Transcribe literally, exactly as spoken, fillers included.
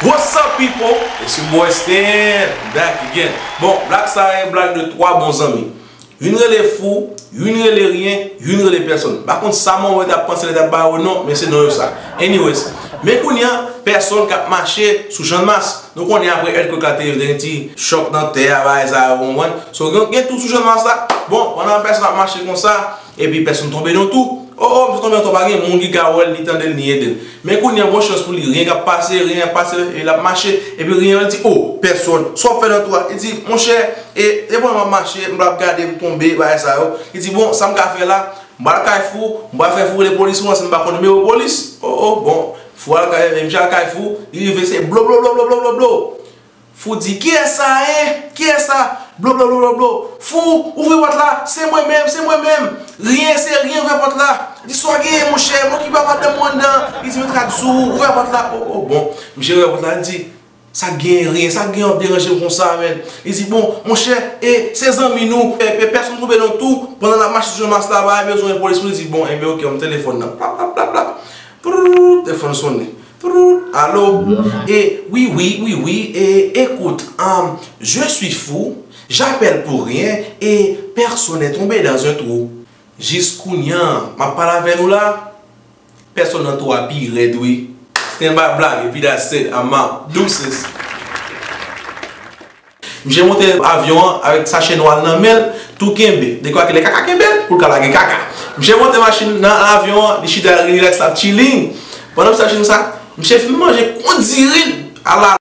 What's up, people? It's your boy Stan, back again. Bon, blag sa e blag de twa bon zanmi. Youn rele Fou, youn rele Ryen, youn rele Pèsòn. M pa konn sa mwen t ap panse lè t ap ba yo non, men se non yo sa. Anyways, men kounye a, Pèsòn k ap mache sou Channmas. Nou konnen apre earthquake la te gen ti chòk nan tè a, bagay sa yo, ou konprann? So, gen, gen twou sou Channmas la. Bon, pandan Pèsòn ap mache konsa, epi Pèsòn tonbe nan twou. O, o, misye tonbe nan twou, pa gen moun ki ka wè l, ni tande l, ni ede l. Men kounye a, bon chans pou li, Ryen k ap pase, Ryen ap pase, e l ap mache. Epi Ryen di, o, Pèsòn, sa w ap fè nan twou a? Li di, monchè, e, e bon, m ap mache, m ap gade, m tonbe, bagay sa yo. Li di, bon, sa m ka fè la, m pral kay Fou, m pral fè Fou rele polis, ou wè, si m pa konn nimewo polis. O, o, bon, Fou al kay, misye al kay Fou, li rive, se blo, blo, blo. Fou di, kiyès sa, en? Kiyès sa? Blo, blo, blo, blo, blo. Fou, ouvri pòt la, se mwen menm, se mwen menm. Ryen, se Ryen, ouvè pòt la. Di, sa w genyen, monchè, m okipe ak madanm mwen anndan. Li di, men trak sou, ouvè pòt la. O, o, bon. Misye ouvè pòt la, li di, sa k genyen, Ryen, sa k genyen w ap deranje m konsa, menm? Li di, bon, monchè, e, se zanmi nou, e, e, Pèsòn tonbe nan twou, pandan l ap mache sou Channmas la, pa bezwen polis pou li. Di, bon, enben, oke, m telefòn nan. Plap, plap, plap, plap. Prrrr, telefòn sonnen. Prrrr, alo? E, wi, wi, wi, wi, e, écoute, um, je suis Fou, j'appelle pour Ryen, e, Pèsòn est tombé dans un trou. Jis kounye a, m ap pale avè nou la, Pèsòn nan twou a pi rèd, wi. Stand by, blag, epi that's it, I'm out. Deuces. Misye monte avyon an avèk sachè nwa l nan men l, tou kenbe. Dekwa ke lè kaka kenbe l, pou l ka lage kaka. Misye monte machin nan avyon an, li chita rilaks, l ap chilling. Pandan misye ap chilling sa, misye fin manje kon diri l ala